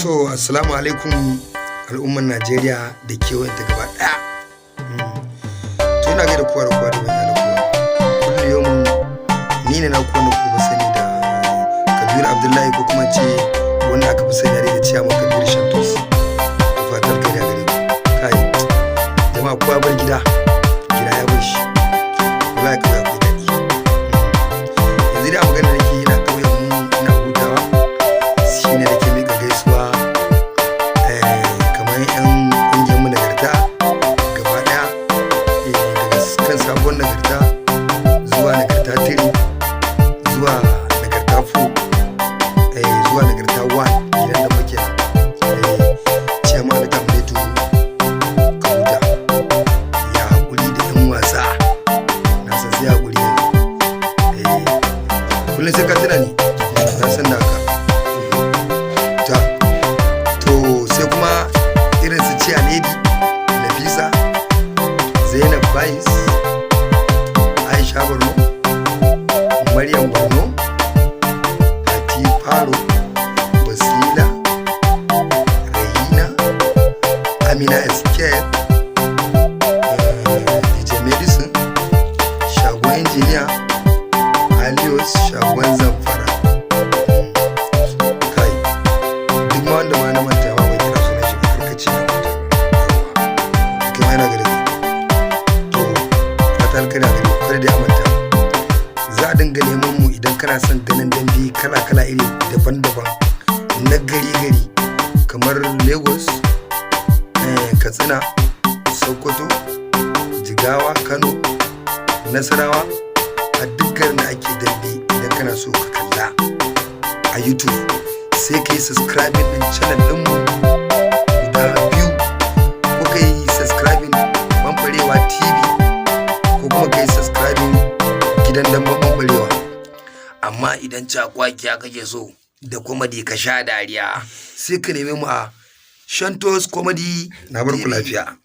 To, assalamu alaikum al'ummar Najeriya da kewayenta gaba ɗaya. To, ina gaida kowa da kowa da manya da kowa. Kullu yaumin ni ne naku wanda kuka fi sani da Kabiru Abdullahi, ko kuma ce wanda aka fi sani da Ciyaman Kabiru Shantos. Da fatan kai da gare ku. Kai, jama'a, kowa bar gida, gida ya bar shi. Wallahi kawai akwai daɗi. Yanzu dai a magana nake, ina ƙauyen mu ina hutawa. Shine nake miƙa gaisuwa kamar 'yan ƙungiyar mu Nagarta gaba ɗaya, daga kan Sabuwar Nagarta zuwa Nagarta 3 zuwa Nagarta 4, zuwa Nagarta 1, gidan da muke nan. Ciyaman Ali Kamletu Kahuta, ya haƙuri da 'yan wasa, na san sai haƙuri yanzu. Kullum sai ka tuna ni, na san da haka. Ta to, sai kuma irin su Ciya Lady Nafisa, Zainab Bais, Aisha Borno, Maryam Borno, Fati Faro, Wasila, Rahina, Amina Escape, DJ Medicine, Shagon Engineer, Alios Shagon Zamfara. Kai, duk ma wanda ma na manta ma ban kira sunan shi ba, karkace na manta. Yawwa, kai ma yana gare ku. To, fata alkhairi a gare ku. Kada dai a manta, za a dinga neman mu idan kana son ganin dambe kala kala, iri daban-daban, na gari gari kamar Lagos, Katsina, Sokoto, Jigawa, Kano, Nasarawa, a duk garin da ake dambe. Idan kana so ka kalla a YouTube, sai ka yi subscribing din channel ɗinmu guda biyu, ko ka yi subscribing Ɓamɓarewa TV, ko kuma ka yi subscribing Gidan Damben Ɓamɓarewa. Amma idan cakwakiya kake so da comedy, ka sha dariya, sai ka neme mu a Shantos Comedy. Na bar ku lafiya.